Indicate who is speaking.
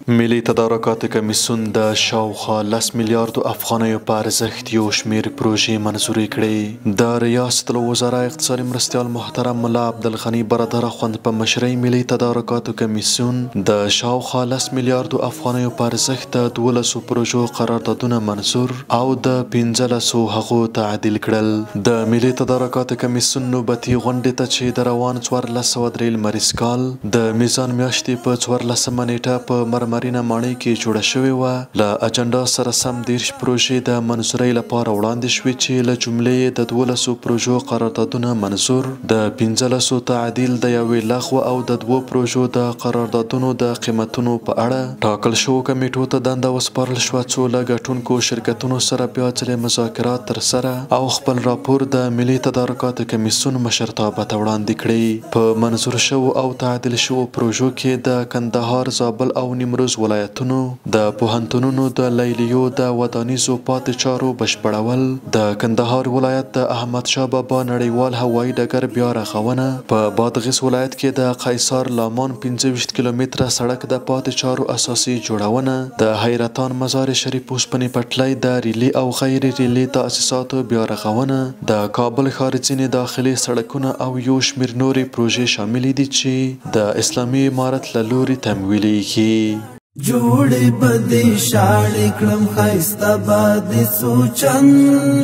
Speaker 1: ملي تدارکاتو کمیسیون د شاوخوا 10 میلیاردو افغانیو په ارزښت یو شمېر پروژې منظورې کړې. د ریاست الوزرا اقتصادي مرستیال محترم ملا عبدالغني برادر اخوند په مشرۍ ملي تدارکاتو کمیسیون د شاوخوا 10 میلیاردو افغانیو په ارزښت د 12 پروژو قراردادونه منظور او د 15 هغو تعدیل کړل. د ملي تدارکاتو کمیسیون نوبتي غونډې ته چې د روان 1403 لمریز کال د میزان میاشتې په 14مه نېټه په مرمرینه ماڼۍ کې جوړه شوې وه، له اجنډا سره سم 30 پروژې د منظورۍ لپاره وړاندې شوې چې له جملې یې د 12 پروژو قراردادونه منظور، د 15 تعدیل، د یوې لغوه او د 2 پروژو د قراردادونو د قیمتونو په اړه ټاکل شوو کمیټو ته دنده وسپارل شوه څو له ګټونکو شرکتونو سره بیا ځلې مذاکرات ترسره او خپل راپور د ملي تدارکاتو کمیسیون مشرتابه ته وړاندې کړي. په منظور شوو او تعدیل شوو پروژو کې د کندهار، زابل او نیمروز ولایتونو د پوهنتونونو د لیلیو د ودانیزو پاتې چارو بشپړول، د کندهار ولایت د احمدشاه بابا نړیوال هوایي ډګر بیا رغونه، په بادغیس ولایت کې د قیصار لامان 25 کیلومتره سړک د پاتې چارو اساسي جوړونه، د حیرتان مزار شریف اوسپنې پټلۍ د ریلي او غیر ریلي تاسیساتو بیا رغونه، د کابل ښار ځینې داخلي سړکونه او یو شمېر نورې پروژې شاملې دي چې د اسلامي امارت له لوري تمویلیږي.
Speaker 2: جوړې به دې شاړې کړم، ښایسته به دې څو چنده.